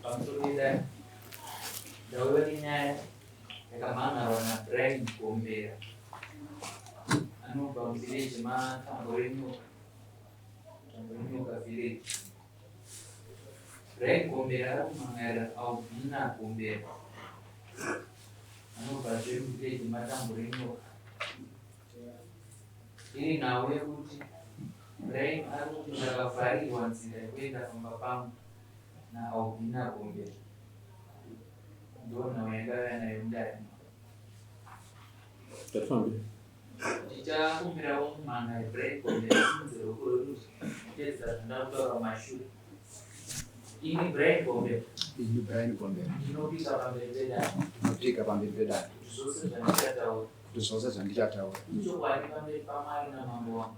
Pamusoro pedare, ndauya nenyaya yakamhan'arwa naBrian Gombera anobva muvillage maTamborenyoka, Tamborenyoka village. Brian Gombera ari kumhan'arira Albina Gombera anobvazve muvillage maTamborenyoka. Iri nhau yekuti Brian ari kuti ndakavharirwa nzira yekuenda pamba pangu naAlbina Gombera. Ndonhau yandauya nayo mudare. Ngatifambe. Ndichakumbirawo mumhan'ari Brian Gombera asimudze ruoko rwerudyi kutedzera zvandakutaura kumashure. Ini Brian Gombera. Ini Brian Gombera. Ndinopika pamberi pedare. Ndinopika pamberi pedare. Kuti zvose zvandichataura. Kuti zvose zvandichataura. Ichokwadi pamberi paMwari namambo wangu.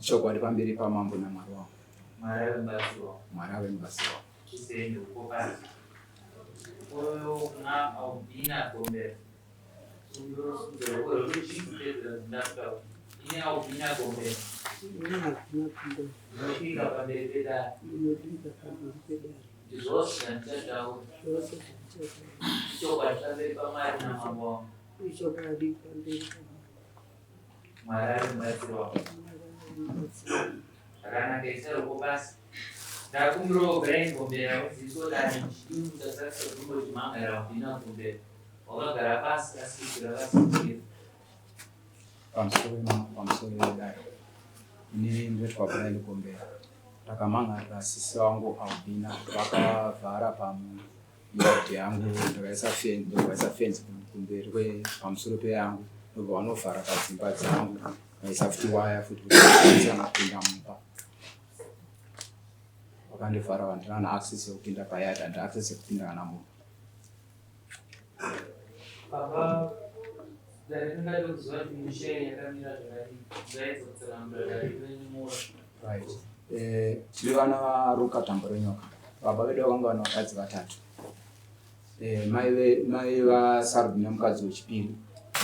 Ichokwadi pamberi pamambo naMwari wangu. Mwari ave mubatsiri wangu. Mwari ave mubatsiri wangu. Chisei ruoko pasi. Uyo kuna Albina Gombera. Uyo ruoko rwerudyi kutedzera zvandakutaura. Ini Albina Gombera. Ini Albina Gombera. Ndinopika pamberi pedare. Ndinopika pamberi pedare. Kuti zvose zvandichataura. Zvose zvandichataura. Ichokwadi pamberi paMwari namambo wangu. Ichokwadi pamberi paMwari. Mwari ari mubatsiri wangu. Mwari ari mubatsiri wangu. Zvakanaka, isa ruoko pasi. Ndakumbirawo Brian Gombera uziviswe dare muchidimbu chasakisa gumbo chimhangara Albina Gombera wakagara pasi asi izwi rakasimukira. Pamusoro pamusoro wedare. Ini ndoitwa Brian Gombera. Ndakamhan'arira sisi vangu Albina vakavhara pamu yard yangu ndakaisa fence ndakaisa fence kumberi kwe pamusoro peyangu ndobva vanovhara padzimba dzangu vaisa futi waya futi kuti vakwanise kana kupinda mumba vakandivhara vandina kana access yekupinda payard handina access yekupinda kana mumba. Baba, dare ringade kuziva kuti misha iyi yakamira zvakadii? Mungaedza kutsanangura dare renyu mose. Right. Eh, tiri vana vaRuka Tamborenyoka. Baba vedu vakanga vane vakadzi vatatu. Eh, mai ve mai vaSarubina mukadzi wechipiri,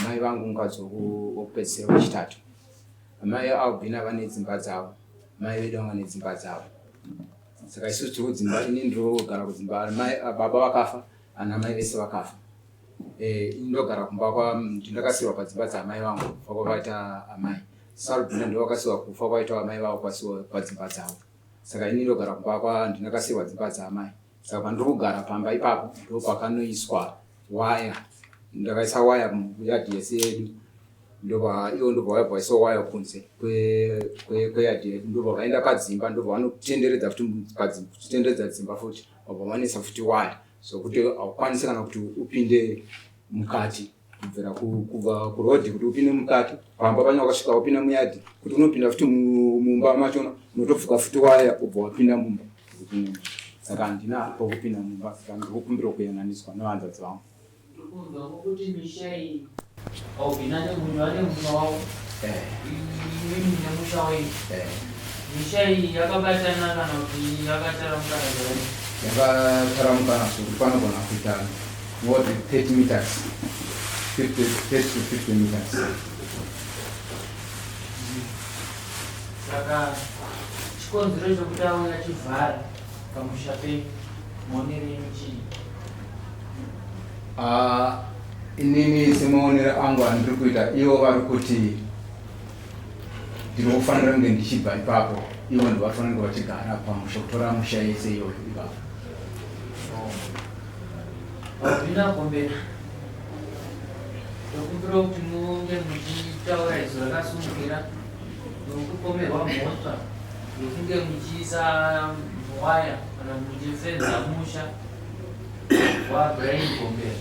mai vangu mukadzi wekupedzisira wechitatu. Mai Albina vane dzimba dzavo, mai vedu vanga nedzimba dzavo. Saka isusu tiri kudzimba, ini ndinogara kudzimba, mai baba vakafa, ana mai vese vakafa. Eh, ini ndogara kumba kwa ndakasiirwa padzimba dzaamai vangu kufa kwakaita amai. Sarubina ndivo vakasiiwa kufa kwaita amai vavo kwasiiwa padzimba dzavo. Saka ini ndogara kumba kwa ndakasiirwa dzimba dzaamai. Saka pandiri kugara pamba ipapo ndopakanoiswa waya. Ndakaisa waya muyadhi yese yedu ndobva ivo ndobva vabva vaisa waya kunze kweyadhi yedu ndobva vaenda padzimba ndobva vanotenderedza futi kutenderedza dzimba futi vabva vanoisa futi waya zvokuti haukwanisi kana kuti upinde mukati kubvira kubva kuroad kuti upinde mukati pamba panya wakasvika wapinda muyadhi kuti unopinda futi mumba machona unotopfuka futi waya ubva wapinda mumba saka handina pokupinda mumba saka ndikukumbira kuyananiswa nevanzadzi vangu. Ndikunzwa ngokuti misha iyi Albina nemunhu ane musha wavo imimi nemusha wenyu misha iyi yakabatana kana kuti yakataramukana zvakadii? Yakataramukana zvekuti panogona kuita more than 30 meters 50, 30 to 50 meters. Saka chikonzero chekuti auye achivhara pamusha penyu maonero enyu chii? Ah, inini semaonero angu andiri kuita ivo vari kuti ndinofanira kunge ndichibva ipapo ivo ndivafanira kunge vachigara pamusha kutora musha yese iyoyo ipapo. Hazvina kumbera. Ndokumbira kuti munge muchitaura izwi rakasunungira nokupomerwa mhosva yokunge muchiisa waya kana muchifenza musha waBrian Gombera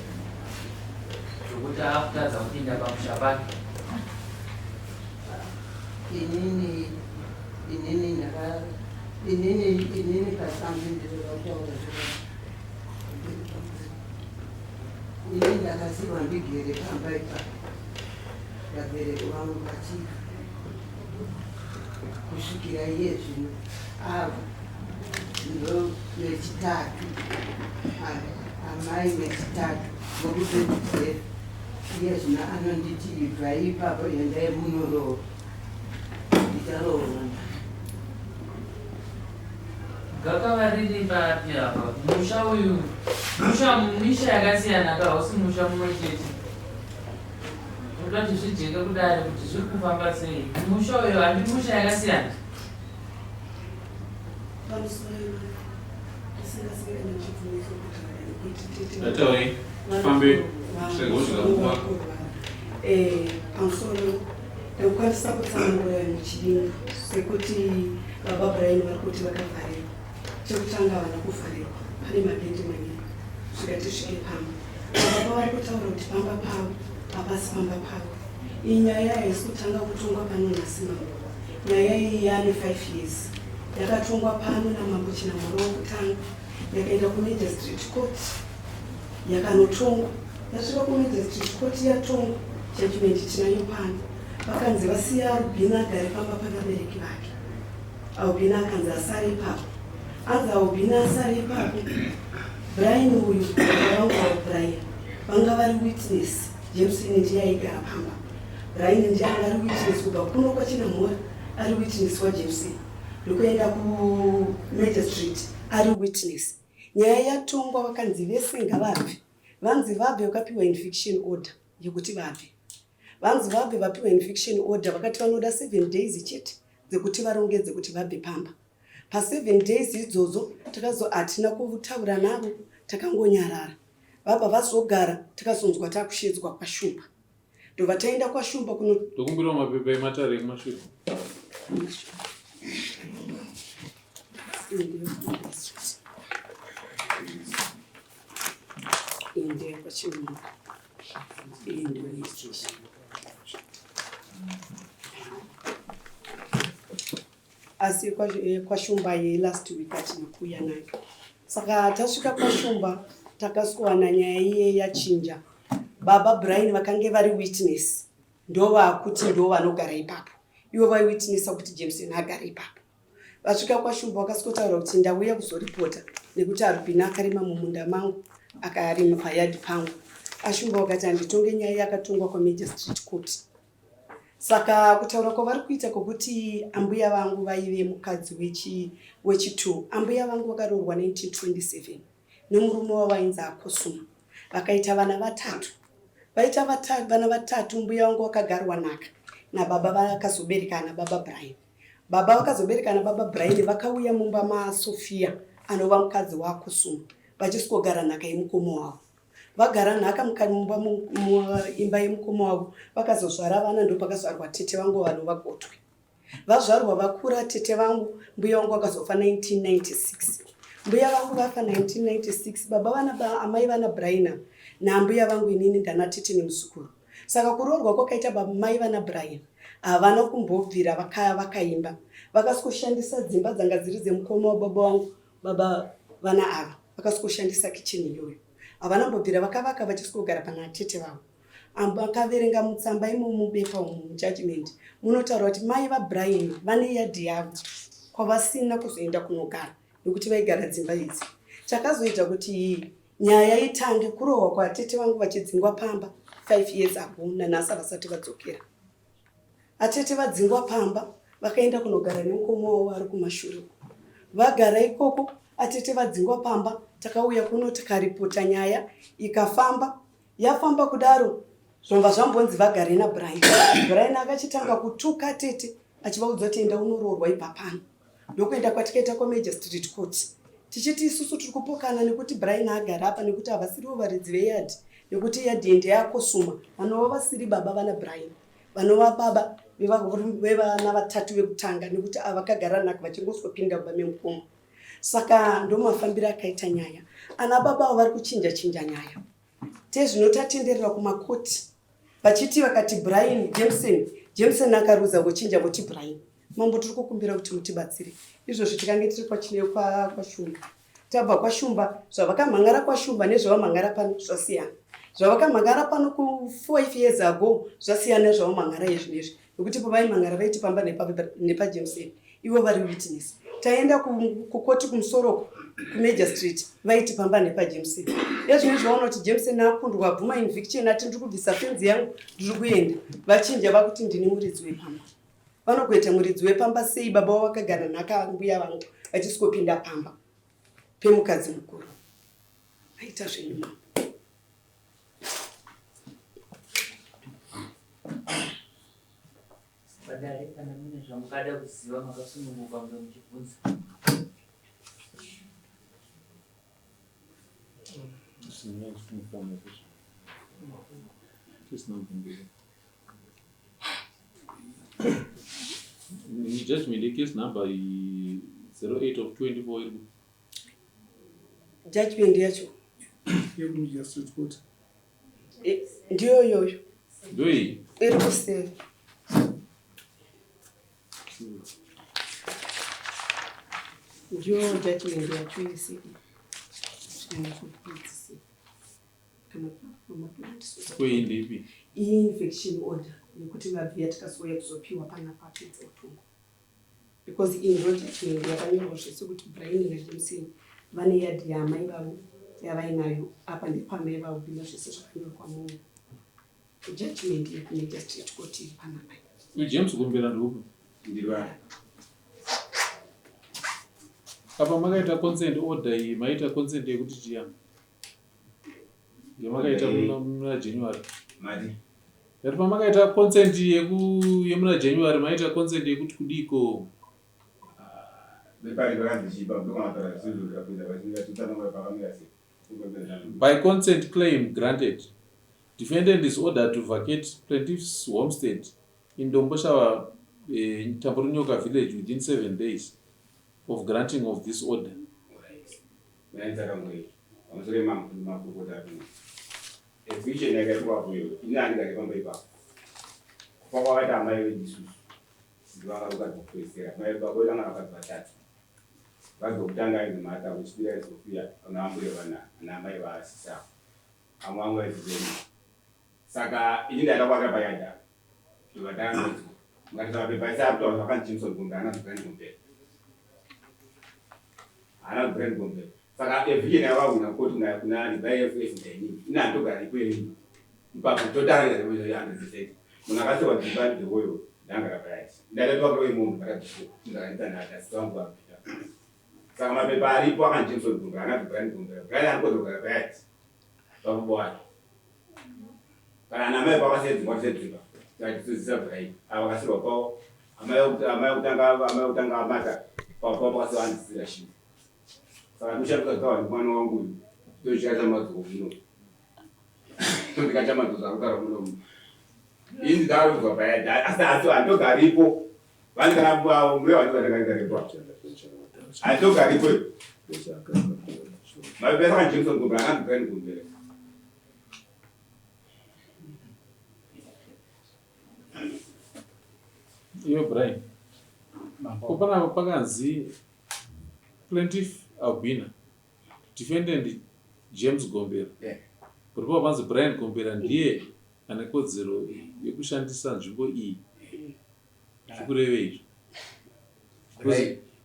zvokuti akutadza kupinda pamusha pake. Inini inini ndaka inini inini pachangu ndinoda kutaura chokwadi. Ini ndakasiwa ndigere pamba ipapo vabereki vangu vachifa kusvikira iye zvino ava ndo vechitatu amai vechitatu vokupedzisira iye zvino anonditi ibvai ipapo endai munoroora ndicharoorwa naye. Gakava riri papi apa? Musha uyu musha misha yakasiyana ka hausi musha mumwe chete. Unoda kuti zvijeke kudare kuti zviri kufamba sei. Musha uyu handi musha yakasiyana. Atauri tifambe tirege nguva. Eh, pamusoro ndokwanisa kutsanangura muchidimbu sekuti baba Brian vari kuti vakavharirwa. Chekutanga havana kuvharirwa, pane magedhi manyepo svika tisvike pamba. Baba vari kutaura kuti pamba pavo hapasi pamba pavo. Iyi nyaya haisi kutanga kutongwa pano nhasi mambo. Nyaya iyi yaane 5 years. Yakatongwa pano namambo Chinamhora wokutanga yakaenda kumagistrate court yakanotongwa. Yasvika kumagistrate court yatongwa judgment tinayo pano. Vakanzi vasiya Albina agare pamba pavabereki vake. Albina akanzi asare ipapo. Anzi Albina asare ipapo. Brian uyu baba vangu avo Brian vanga vari witness. Jameson ndiye aigara pamba. Brian ndiye anga ari witness kubva kuno kwaChinamhora ari witness waJameson. Ndokuenda kumagistrate ari witness. Nyaya yatongwa vakanzi vese ngavabve. Vanzi vabve vakapiwa eviction order yekuti vabve. Vanzi vabve vapiwa eviction order vakati vanoda 7 days chete dzekuti varongedze kuti vabve pamba. Pa 7 days idzodzo takazo hatina kutaura navo takangonyarara. Vabva vazogara takazonzwa takushedzwa kwaShumba. Ndobva taenda kwaShumba kuno Ndokumbirawo mapepa ematare ekumashure. Ende kwachimura. Ende asi kwashumba yelast week hatina kuuya nayo saka tasvika kwashumba takaswana nyaya iye yachinja baba Brian vakange vari witness ndovakuti ndo vanogara ipapo ivo vaiwitnessa kuti Jameson agare ipapo vasvika kwashumba vakasikotaura kuti ndauya kuzoripota nekuti Arubina akarima mumunda mangu akarima payadhi pangu ashumba vakati handitonge nyaya yakatongwa kwamagistrate court Saka kutaura kwavari kuita kwokuti ambuya vangu vaive mukadzi wechi wechi2 ambuya vangu vakaroorwa 1927 nemurume wavo ainzi Akosuma vakaita vana vatatu vaita vata, vana vatatu mbuya vangu vakagarwa nhaka nababa vakazobereka ana baba Brian baba vakazobereka ana baba Brian vakauya mumba maSofia anova mukadzi waAkosuma vachisvikogara nhaka yemukoma wavo Vagara nhaka mumba muimba yemukoma wavo vakazozvara vana ndopakazvarwa tete vangu vanova gotwe. Vazvarwa vakura tete vangu mbuya vangu vakazofa 1996. Mbuya vangu vafa 1996 baba vana ba, amai vana Brian naambuya vangu inini ndana tete nemuzukuru. Saka kuroorwa kwakaita baba mai vana Brian havana kumbobvira vakaimba vakaskushandisa dzimba dzanga dziri dzemukoma wababa vangu Baba vana ava vakaswoshandisa kitchen iyoyo havana mbobvira vakavaka vachiswogara pana atete vavo. Akaverenga mutsamba imomo mubepa umu mujudgment munotaura kuti mai vaBrian vane yadhi yavo kwavasina kuzoenda kunogara nekuti vaigara dzimba idzi. Chakazoita kuti nyaya itange kurohwa kwatete vangu vachidzingwa pamba 5 years ago nanhasi havasati vadzokera. Atete vadzingwa pamba vakaenda kunogara nemukoma wavo ari kumashure uko. Vagara ikoko atete vadzingwa pamba takauya kuno tikaripota nyaya ikafamba yafamba kudaro zvobva zvambonzi vagare naBrian. Brian akachitanga kutuka tete achivaudza kuti enda unoroorwa ibva pano. Ndokuenda kwatikaita kwaMagistrate Court tichiti isusu tiri kupokana nekuti Brian agara apa nekuti havasirivo varidzi veyadhi nekuti yadhi ndeyakosuma vanova vasiri baba vana Brian. Vanova baba vevana vatatu vekutanga nekuti ava vakagara nhaka vachingoswopinda mumba memukoma. Saka ndomafambiro akaita nyaya. Ana baba avo vari kuchinja chinja nyaya. Tezvino tatenderera kumakoti vachiti vakati Brian Jameson, Jameson akaruza vochinja voti Brian. Mambo tiri kukumbira kuti mutibatsire. Izvozvi tikange tiri kwachine kwaShumba. Tabva kwaShumba, zvavakamhangara kwaShumba nezvavamhangara pano zvasiyana. Zvavakamhangara pano ku 5 years ago zvasiyana nezvavamhangara izvinezvi. Nekuti pavaimhangara vaiti pamba nepaJameson ivo vari witness. Taenda kukoti kumusoroko kuMajor Street vaiti pamba nepaJameson. Ezvinezvi vaona kuti Jameson akundwa abvuma eviction ati ndiri kubvisa fenzi yangu ndiri kuenda. Vachinja vakuti ndini muridzi wepamba. Vanogoita muridzi wepamba sei baba wavo vakagara nhaka mbuya vangu vachisvikopinda pamba pemukadzi mukuru. Maita zvenyu mambo. Padare kana mune zvamungada kuziva makasununguka kunge muchibvunza. Judgment yecase number 08 of 24 iri Judgment yacho yekumagistrate court. Ndiyo iyoyo. Ndoiyi iri kuseri. Ndiyo judgment yacho yese iyi. Ndeipi? Iyi eviction order yekuti vabviya tikazouya kuzopiwa panapa apedza utongo, because iyi ndo judgment yakanyorwa zvese kuti Brian naJameson vane yadhi yaamai vavo yavainayo apa, ndepamai vavo bina zvese zvakanyorwa mu judgment yekumagistrate court iri panapa. Uyu James Gombera ndeupi? Ndiri. Apa makaita consent order iyi, maita consent yekuti chiya yamakaita muna January? Mati? Yati pamakaita consent yemuna January, maita consent yekuti kudiko? Bepari vakanzi chipa ndokanatara zvinhu zvapinda vachitsanangura pakamira sei. By consent claim granted, defendant is ordered to vacate plaintiff's homestead in Domboshava, Tamborinyoka village within 7 days of granting of this order. Maitsakamwe pamusoro emakurukota apo, eviction yakaitwapo iyo ini handigari pamba ipapo. Kufa kwakaita amai vedu isusu ndivakaruka kupedzisira mai baba vedu anga vakadzi vatatu. Vakadzi vokutanga ainzi Martha, wechipiri ainzi Sofia, ana ambuya vana ana amai vasisa amwe amwe vaiziveni. Saka ini ndaida kuvakira payadha ndobva mukatarisa mapepa ese akutaura zvakanzi Jameson Gombe haana Brian Gombe, haana Brian Gombe. Saka eviction yavahwina koti kuna ndibaifs ndainini ini handitogara ikweyo ipapo totanga 100%. Munhu akasewa dzimba ndewoyo ndangara payati ndaida tovakirawo imomo ndakabviswa ndakanditanhata vangu vapita. Saka mapepa aripo akanzi Jameson Gombe haana Brian Gombe. Brian anikodzera kugara payati pakubo wake kana ana amai pavakasiya dzimba tisiya dzimba tatisozisa Brian ava vakasirwa pavo amai vekutanga amata pavo pakasiwa andisira shii. Saka ndoshandisa gawa nemwana wangu uyu ndochikaita madzoko muno ndikacha madzoko akugara muno ini ndakarubva payadhi asi handogaripo vanhu kana mbuya vanhu handogaripo. Mapepa aka Jameson Gombe akanzi Brian Gombera. Iyo Brian, ko panapa pakanzi plaintiff Albina, defendant James Gombera, uripo panzi Brian Gombera ndiye ane kodzero yekushandisa nzvimbo iyi. Zvikureve izvo?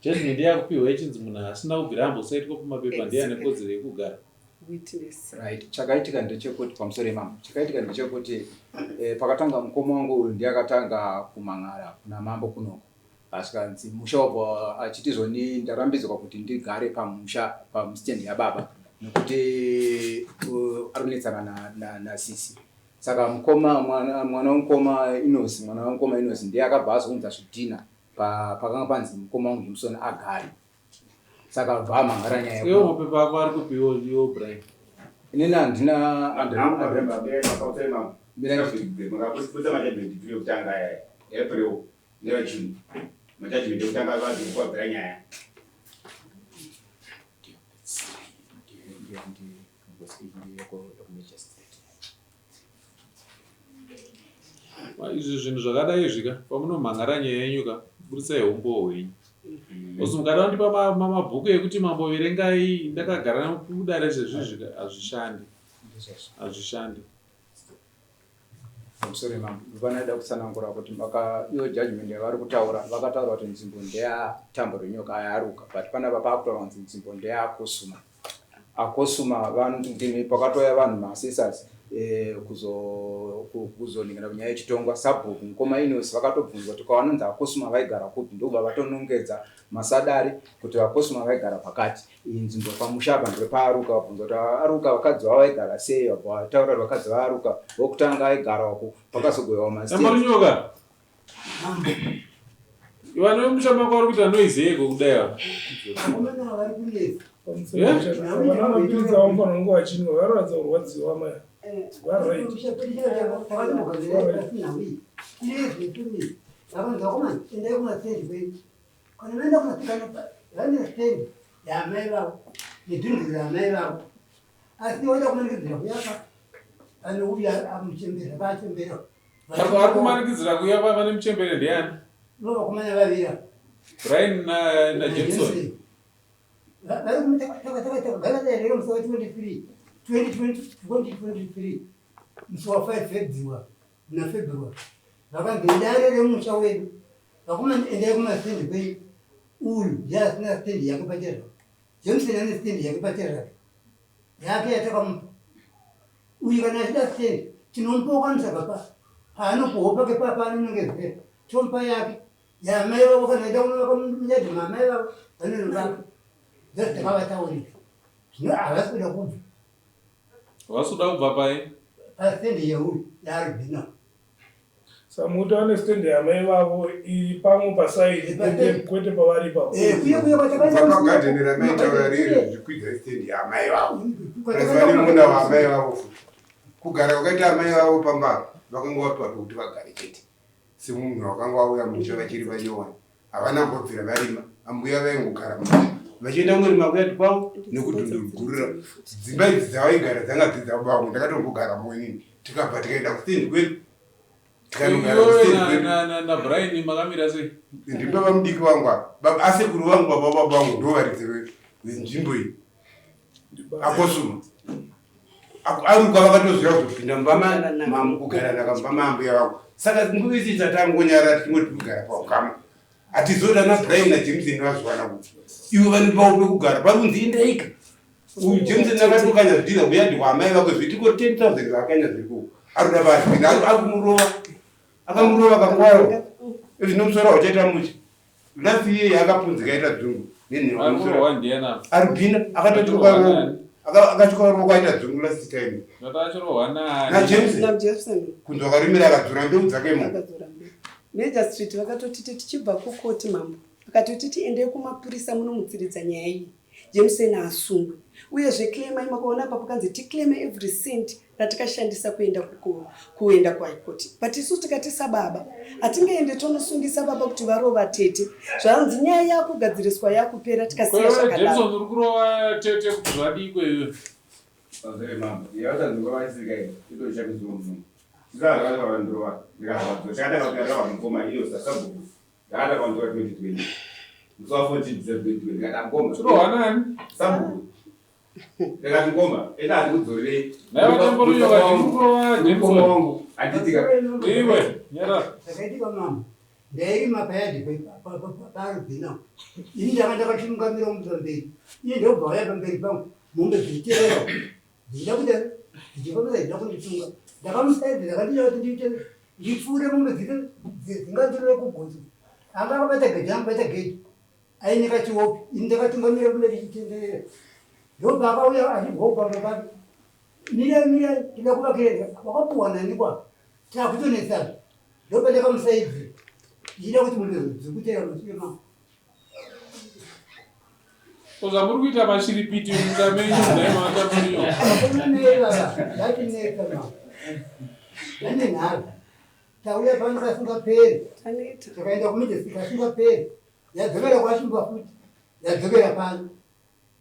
Judgment yakupiwa ichinzi munhu asina kubvira ambosaitwa pamapepa ndiye ane kodzero yekugara. Witness. Right, chakaitika ndechekuti, pamusoro imambo, chakaitika ndechekuti pakatanga mukoma wangu uyu ndiye akatanga kumhan'ara kuna mambo kunoko. Asikanzi musha wabva achiti zvoni ndarambidzwa kuti ndigare pamusha pamustendi yababa nekuti ari kunetsana nasisi. Saka mukoma mwana wemukoma Inosi, mwana wemukoma Inosi ndiye akabva azounza zvidhina pakanga panzi mukoma wangu Jameson agare. Saka bva amhan'ara nyaya. Iwo mapepa ako ari kupiwo iwo, Brian? Inini handina. Makabudisa majudgment yekutanga April nevaJune, majudgment ekutanga vabvira nyaya. Yekumagistrate. Izvi zvinhu zvakadai izvi ka, pamunomhan'ara nyaya yenyu ka, budisai umbowo hwenyu. Ozi mukada kundipa mabhuku ekuti mambo verengai ndakagara kudare sezvizvi ka, hazvishandi. Ndizvozvo. Hazvishandi. Pamusoro imambo, vanoda kutsanangura kuti maka iyo judgment yavari kutaura, vakataura kuti nzvimbo ndeyaTambo Renyoka ayaruka, but panapa paakutaura kunzi nzvimbo ndeyaKosuma. Akosuma ndimi pakatouya vanhu maassessors. eh, kuzoningana kunyaya yechitongwa sabhuku mukoma Inos vakatobvunzwa kuti kwavanonzi akosuma vaigara kupi ndokubva vatonongedza masadare kuti vakosuma vaigara pakati iyi nzvimbo pamusha apa ndepaaruka vabvunza kuti aruka vakadzi vavo vaigara sei vabva vataura kuti vakadzi vaaruka vokutanga aigara uko pakazogoiwa masinyoka vana vemusha mako vari kuita noise yeiko kudai ava vana mapiritsi avanofanira kunge vachinwa varoratidza kurwadziwa maya Kana vaenda kumasikana vane stand yaamai vavo nedhunduru raamai vavo asi voda kumanikidzira kuyapa anouya amuchembera vachembera ari kumanikidzira kuya vane muchembere ndiyani vakomana vavira Brian naJameson vari musi wa 23 2023 musi wa 5 February muna February vakanzi dare remusha wedu vakomana endai kumastendi kwenyu uyu ndiye asina stendi yake pachezvake Jameson ane stendi yake pachezvake yake yatakamupa uyu kana achida stendi tinomupa ukanotsvaga pa paanopuhwa pake pa paanonongedzera tomupa yake yamai vavo kana aida kunovaka munyadhi maamai vavo vanonovaka ndozvatakavataurira zvino havasi kuda kubva Havasi kuda kubva pai? Pastand yeuyu yaArubhina. Samuti vane stand yamai vavo iri pamwe pasaidi kwete pavari ipapo. Eh, kuye kuye kwatakaenda Kubva pagadheni ramaitaura riri zvikwidza stand yaamai vavo. Plus vane munda waamai vavo futi. Kugara kwakaita amai vavo pamba vakanga vapiwa pekuti vagare chete. Semunhu wakanga wauya musha vachiri vanyowani. Havana kumbobvira varima. Ambuya vaingogara musha vachienda kungorima kuyadhi kwavo nekudhundurugurira. Dzimba idzi dzavaigara dzanga dziri dzababa vangu ndakatombogarapo inini. Tikabva tikaenda kustendi kwedu. Tikanogara kustendi kwedu. NaBrian makamira sei? Ndibaba mudiki vangu ava. Baba asekuru vangu baba baba vangu ndo varidzi venzvimbo iyi. Akosuma. Aruka vakatoziva kuzopinda mumba mamu kugara nhaka mumba maambuya vangu. Saka nguva isi tatangonyara tingoti kugara paukama. Hatizoda na Brian na Jameson vazowana kuti ivo vane pavo pekugara pari kunzi indaika. Uyu Jameson akatokanya zvidhina kuyadhi kwaamai vako zvitiko 10,000 zvaakanya zviri kuko. Arikuda vaazvipinda ari kumurova. Akamurova kakwaro. Izvi nomusoro hauchaita mushe. Last year yakapunzika ita dzungu arubhina akatotyoka ruoko akatyoka ruoko aita dzungu last time najameson kunzi wakarimira akadzura mbeu dzake imo Major Street vakatotiti tichibva kukoti mambo vakatotiti endei kumapurisa munomutsiridza nyaya iyi Jameson asungwe uyezve claim ai makaona apa pakanzi ticlaime every cent ratikashandisa kuenda kuenda kuhigh but isu tikati sababa hatingaende tonosungisa baba kuti varova tete zvanzi nyaya yakugadziriswa yakupera tikasiya zvakadaro uri kurova tete kuti zvadikwe iwe Chirohwa nani? Ndakati ngoma, enda handikudzorerei. Naye vatamboruyo vachikurowa Mukoma wangu handitika. Iwe, nyarara. Zvakaitika mama, ndairima payadhi parubhina. Ini ndanga ndakachimungamira mombe pamberi. Iye ndobva auya pamberi pangu, mombe dzichiterera. Dzichida kuita dzichifambisa dzichida kunditunga. Ndakamusaidzira ndakati kuti ndiite ndipfuure mombe dzite dzingandirove kugotsi. Anga akabata gedhi angabata gedhi. Aine kachihope ini ndakatungamira kule ndichitenderera ndopaakauya achibva pamba pake mirai mirai tida kuvakira wakapuwa nani kwa takutonetsana ndopandakamusaidzira ndichida kuti mombe dzikutera mashure mangu Ko zvamuri kuita mashiripiti munyika menyu nhai matamuriyo. Vakomana baba ndatinetsa mama ndane nharo tauya pano kasingaperi takaenda kumidesi kasingaperi Yadzokera kwaShumba futi. Yadzokera pano.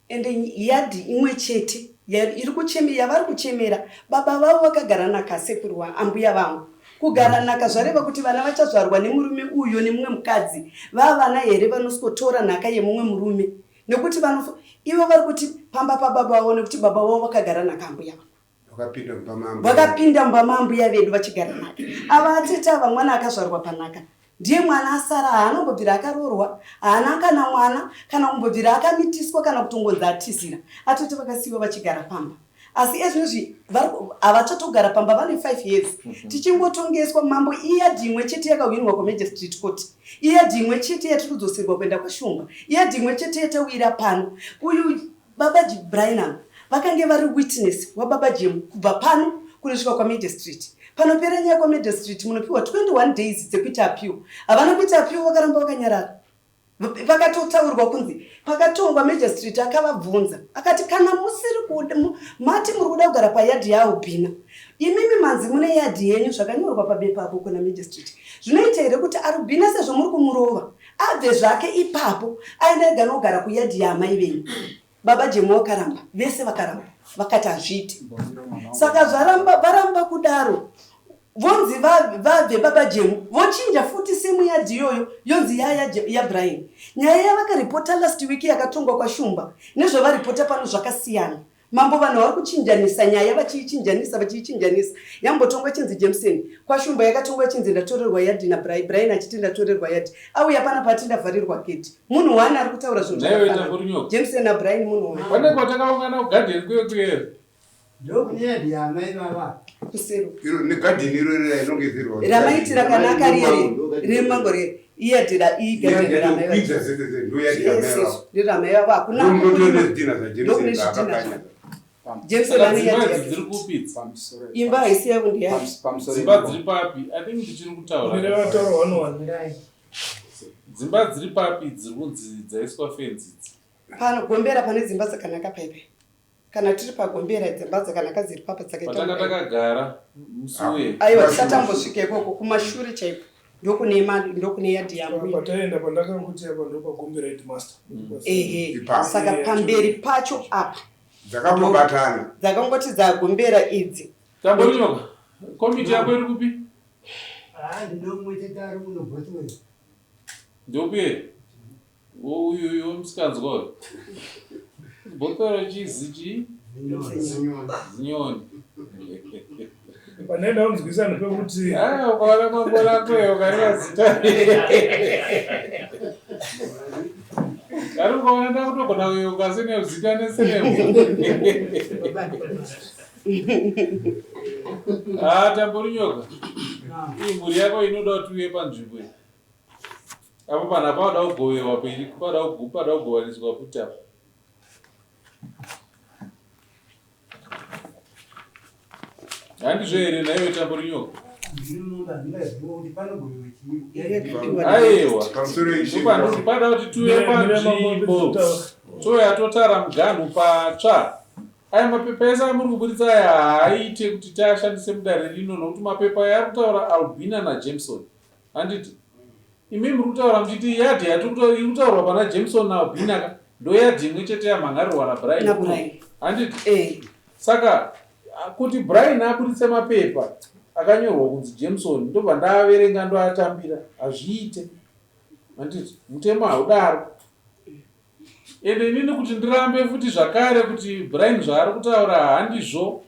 Ende yadhi imwe chete iri kucheme yavari kuchemera baba vavo vakagara naka sekuru wa ambuya vangu kugara naka zvareva kuti vana vachazvarwa nemurume uyo nemumwe mukadzi vavana here vanosikotora nhaka yemumwe murume nekuti vanofa ivo vari kuti pamba pababa vavo nekuti baba vavo vakagara naka ambuya vangu Vakapinda mumba maambuya. Vakapinda mumba maambuya vedu vachigara nhaka. Ava atete ava mwana akazvarwa panhaka. Ndiye mwana asara haana kumbobvira akaroorwa, haana kana mwana, kana kumbobvira akamitiswa kana kutongonzi atizira. Atete vakasiiwa vachigara pamba. Asi ezvinozvi havachatogara pamba vane 5 years. Tichingotongeswa mambo iyadhi imwe chete yakahwinwa kumagistrate court. Iyadhi imwe chete yatiri kudzoserwa kuenda kwaShumba. Iyadhi imwe chete yatawira pano. Uyu baba Brian vakange vari witness wababa Jemu kubva pano kunosvika kwamagistrate. Panopera nyaya kwamagistrate munopiwa 21 days dzekuita appeal. Havana kuita appeal vakaramba vakanyarara. Vakatotaurwa kunzi pakatongwa magistrate akavabvunza akati kana musiri kuda mati muri kuda kugara payadhi yaAlbina imimi manzi mune yadhi yenyu zvakanyorwa pabepa apo kuna magistrate zvinoita here kuti Albina sezvo muri kumurova abve zvake ipapo aende ega nogara kuyadhi yaamai venyu. Baba Jemu vakaramba, vese vakaramba vakati hazviite. Saka zvaramba varamba kudaro vonzi vabve baba Jemu vochinja futi semu yadhi iyoyo yonzi yaya yaBrian. Nyaya yavakaripota last week yakatongwa kwaShumba nezvavaripota pano zvakasiyana. Mambo vanhu vari kuchinjanisa nyaya vachiichinjanisa vachiichinjanisa. Yambotongwa ichinzi Jameson kwaShumba yakatongwa ichinzi ndatorerwa yadhi naBrian Brian achiti ndatorerwa yadhi auya panapa ati ndavharirwa gedhi. Munhu one ari kutaura zvinhu zvakafanana. Jameson naBrian munhu one. Pane kwatakaungana kugadheni kuye kuye. Ndokune yadhi yaamai vava. Kusero. Iro negadheni iro rira inonge zirwa. Ramaiti rakanaka riye remango riye. Iyadhi ra igadheni ramai vava. Kwidza zese zese ndo yadhi yaamai vava. Nderamai vava hakuna. Ndokune zvidhina zvaJameson Ndokune zvidhina. Jameson Saka ane dzimba yadhi idzi yake. dziri kupi idzi? Imba haisi yavo ndeyavo. Dzimba dziri papi? I think ndichiri kutaura. Mire vataura one one. Dzimba dziri papi dziri kunzi dzaiswa fenzi idzi? Pano gombera pane dzimba dzakanaka paipai. Kana tiri pagombera dzimba dzakanaka dziri papa dzakaita Patanga mudai. takagara musi uye. Aiwa tisatambosvika ikoko kumashure chaiko. Ndokune ndokune yadhi yambuya. Pataenda pandakanguti apa ndopagombera headmaster. Ehe. Ipapo. Saka pamberi pacho apa Dzakambobatana. dzakangoti dzagombera idzi. Tamborinyoka. Komiti yako iri kupi? Ah, ndinomwe chete ari muno Bothwell. Ndopi here? Uyu uyu wemusikanzwa uyu. Bothwell chizi chii? Zinyoni. Pandaenda kunzwisa ndepekuti Ah, ukaona mambo rako ukareva zita. Ari ukaona ndakutogona kuyeuka sene zita nesenemo. Ah, Tamborinyoka. Iyi mhuri yako inoda kuti uye panzvimbo iyi. Apo panhu apa pada kugovewa peri, pada pada kugovaniswa futi apa. Handizvo here nhaiwe Tamborinyoka? Ndiri mumba ndingaziva kuti panogovewa chii. Yakapiwa Aiwa. Pamusoro ishe. Ndopandoti pada kuti tiuye panzvimbo. Touya totara muganhu patsva. Aya mapepa ese amuri kuburitsa aya haaite kuti tiashandise mudare rino nokuti mapepa aya ari kutaura Albina naJameson. Handiti? Imi muri kutaura muchiti yadhi iri kutaurwa pana Jameson naAlbina ka ndo yadhi imwe chete yamhangarirwa naBrian. naBrian. Handiti? Eh. Saka kuti Brian aburitse mapepa akanyorwa kunzi Jameson ndobva ndaaverenga ndoatambira hazviite. Handiti? Mutemo haudaro. Ende inini kuti ndirambe futi zvakare kuti Brian zvaari kutaura handizvo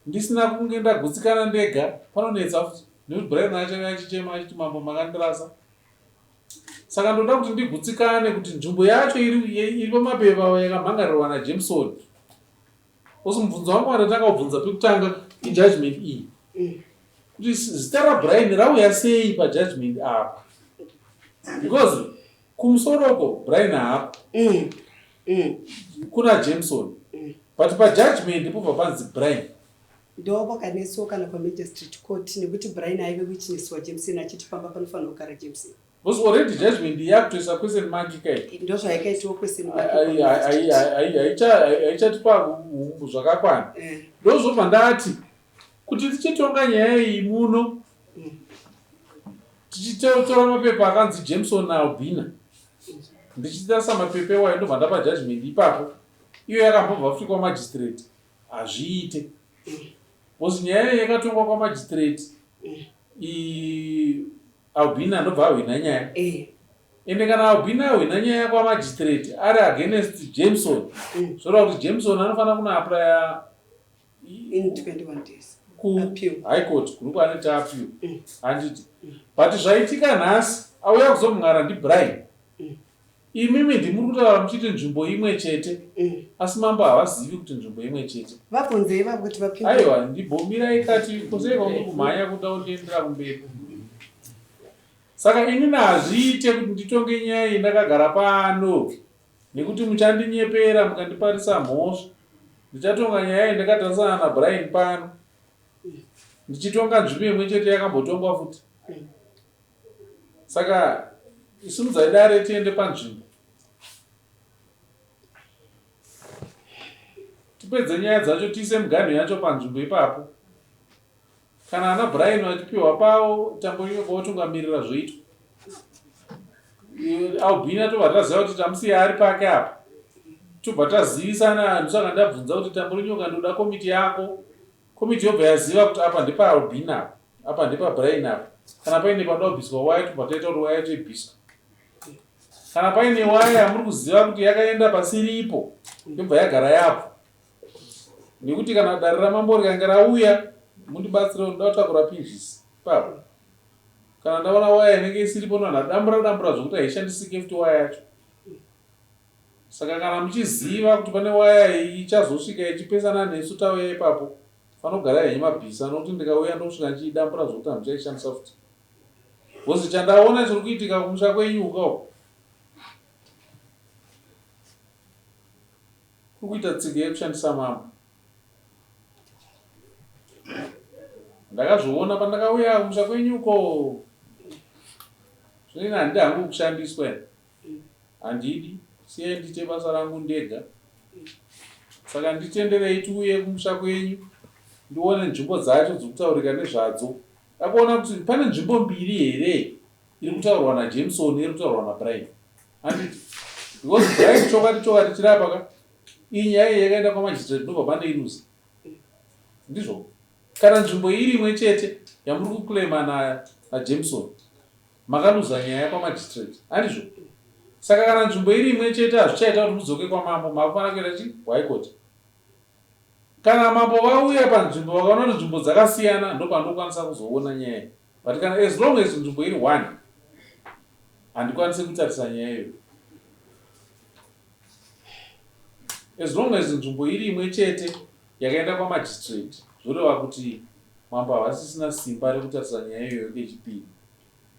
ndisina kunge ndagutsikana ndega panonetsa futi nekuti Brian achave achichema achiti mambo makandirasa. Saka ndoda kuti ndigutsikane kuti nzvimbo yacho iri pamapepa yakamhangarirwa naJameson. Osi mubvunzo wangu wandatanga kubvunza pekutanga ijudgment iyi. Kuti zita raBrian rauya sei pajudgment apa? Because kumusoroko Brian haapo. Kuna Jameson. But pajudgment pobva panzi Brian. Ndo vakanetsawo kana pamagistrate court nekuti Brian aive witness waJameson achiti pamba panofanira kugara Jameson. Because already judgment yakutoisa question mark kai. Ndo zvayakaitiwa question mark. Haichatipa zvakakwana. Ndozvobva ndati kuti tichitonga nyaya iyi muno tichitora mapepa akanzi Jameson naAlbina ndichitarisa mapepa iwayo ndobva ndapa judgment ipapo iyo yakambobva futi kwamagistrate hazviite because nyaya iyi yakatongwa kwamagistrate Albina ndobva ahwina nyaya ende kana Albina ahwina nyaya kwamagistrate ari against Jameson zvoreva kuti Jameson anofanira kunoaplya in 21 days kuhigh court kuri kwaanoita appeal handiti but zvaitika nhasi auya kuzomhara ndiBrian. Imimi ndimuri kutaura muchiti nzvimbo imwe chete mm. Asi mambo havazivi kuti nzvimbo imwe chete. Vabvunzei vavo kuti vapindure. Aiwa ndibhomirai kati kosei kwamuri kumhanya kuda kundiendera kumberi. Saka inini hazviite kuti nditonge nyaya iyi ndakagara pano nekuti muchandinyepera mukandiparisa mhosva. Ndichatonga nyaya iyi ndakatarisana naBrian pano ndichitonga nzvimbo imwe chete yakambotongwa futi. Saka simudzai dare tiende panzvimbo. Tipedze nyaya dzacho tiise miganhu yacho panzvimbo ipapo. Kana ana Brian vachipiwa pavo tambonyoka votungamirira zvoitwa. Albina tobva taziva kuti tamusiya ari pake apa. Tobva tazivisana ndosaka ndabvunza kuti Tamborinyoka ndoda komiti yako. Komiti yobva yaziva kuti apa ndepaAlbina apa, apa ndepaBrian apa. Kana paine pada kubviswa waya tobva taita kuti waya yacho ibviswe. Kana paine waya yamuri kuziva kuti yakaenda pasiripo yobva yagara yapo. Nekuti kana dare ramambo rikange rauya mundibatsire ndoda kutakura pinjisi ipapo. Kana ndaona waya inenge isiripo ndobva ndadambura dambura zvekuti haishandisike futi waya yacho. Saka kana muchiziva kuti pane waya ichazosvika ichipesana nesu tauya ipapo, fanogara henyu mabhisa nokuti ndikauya ndosvika ndichiidambura zvokuti hamuchaishandisa futi. Because chandaona chiri kuitika kumusha kwenyu uka uko kuri kuita tsika yekushandisa mambo. Ndakazviona pandakauya kumusha kwenyu uko. Zvino ini handidi hangu kushandiswa ini. Handidi, siyai ndiite basa rangu ndega. Saka nditenderei tiuye kumusha kwenyu ndione nzvimbo dzacho dzikutaurika nezvadzo. Ndakuona kuti pane nzvimbo mbiri here iri kutaurwa naJameson iri kutaurwa naBrian. Handiti? Because Brian chokwadi chokwadi tiri apa ka. Iyi nyaya iyi yakaenda kwamagistrate ndobva paneiluza. Ndizvo. Kana nzvimbo iri imwe chete yamuri kuclaima naJameson Makaluza nyaya kwamagistrate handizvo? Saka kana nzvimbo iri imwe chete hazvichaita kuti mudzoke kwamambo makufanira kuenda chi kuhigh court. Kana mambo vauya panzvimbo vakaona kuti nzvimbo dzakasiyana ndopandokwanisa kuzoona nyaya iyi. But kana as long as nzvimbo iri one handikwanise kutarisa nyaya iyoyo. As long as nzvimbo iri imwe chete yakaenda kwamagistrate zvoreva kuti mambo havasisina simba rekutarisa nyaya iyoyo kechipiri.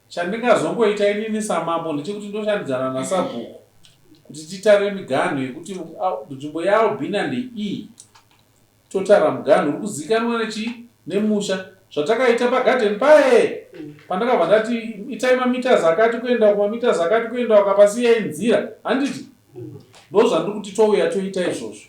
Chandingazongoita inini samambo ndechekuti ndoshandidzana nasabhuku kuti titare miganhu yekuti nzvimbo yaAlbina ndeiyi totara muganhu uri kuzikanwa nechii nemusha zvatakaita pagarden paye pandakabva ndati itai mameters akati kuenda kumameters akati kuenda ukapasiyai nzira handiti ndozvandiri kuti touya toita izvozvo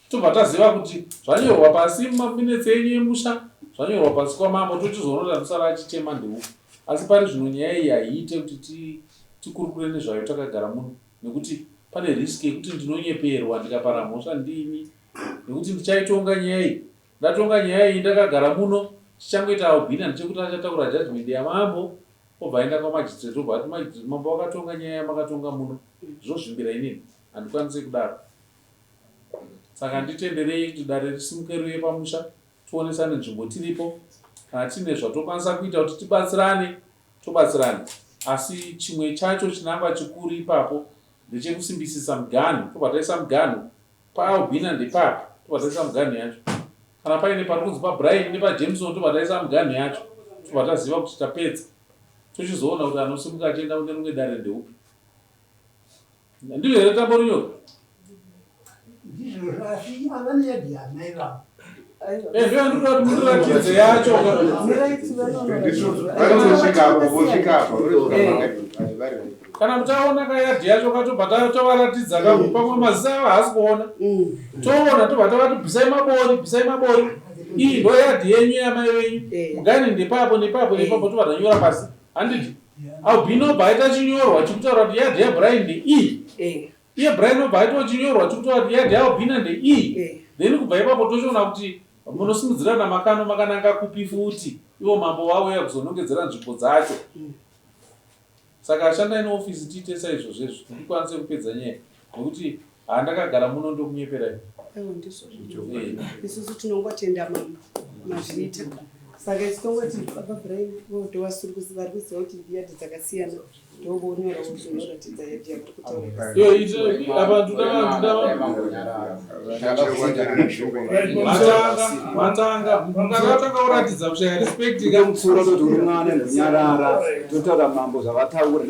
Tobva taziva kuti zvanyorwa pasi mumaminetsi enyu emusha, zvanyorwa pasi kwamambo tochizoona kuti anosara achichema ndeupi. Asi pari zvino nyaya iyi haiite kuti tikurukure nezvayo takagara muno nekuti pane risk yekuti ndinonyeperwa ndikapara mhosva ndini nekuti ndichaitonga nyaya iyi. Ndatonga nyaya iyi ndakagara muno chichangoita Albina ndechekuti achatakura judgement yamambo obva aenda kwamagistrate obva ati magistrate mambo vakatonga nyaya yamakatonga muno zvozvimbira inini handikwanise kudaro. Saka nditenderei kuti dare risimuke riuye pamusha tionesane nzvimbo tiripo. Kana tiine zvatokwanisa kuita kuti tibatsirane, tobatsirana. Asi chimwe chacho chinangwa chikuru ipapo ndechekusimbisisa miganhu. Tobva taisa miganhu paAlbina ndepapi, tobva taisa miganhu yacho. Kana paine pari kunzi paBrian nepaJameson tobva taisa miganhu yacho. Tobva taziva kuti tapedza. Tochizoona kuti anosimuka achienda kune rimwe dare ndeupi. Ndizvo here tambo runyoro? Ndizvozvo asi ava neyadhi yamai vavo. Eh, ndiyo ndinoda kuti mundiratidze yacho. Kana mutaona kayadhi yacho katobva tovaratidza ka pamwe maziso avo haasi kuona. Toona tobva tavati bvisai mabori, bvisai mabori. Iyi ndo yadhi yenyu yamai venyu. Mugani ndepapo nepapo nepapo tobva tanyora pasi. Handiti? Albino obva aita chinyorwa chikutaura kuti yadhi yaBrian ndeiyi. Eh. Iye Brian obva aitawo chinyorwa chikutaura kuti yadhi yaAlbina ndeiyi. Eh. Then kubva ipapo tochiona kuti munosimudzirana makano makananga kupi futi ivo mambo vauya kuzonongedzera nzvimbo dzacho. Saka shandai neofisi tiite saizvozvo izvo kuti ndikwanise kupedza nyaya nekuti handakagara muno ndokunyeperai. Aiwa ndizvo. Isusu tinongotenda mambo mazviita. Saka isu tongoti baba Brian ndovasiri kuziva vari kuziva kuti ndiyadhi dzakasiyana ndovonyorawo zvinoratidza yadhi yavari kutaura. Iyo ita apa ndoda vatanga vatanga mukatanga kuratidza kushaya respect ka Mutsura toti uri mwana ndonyarara totaura mambo zvavataura.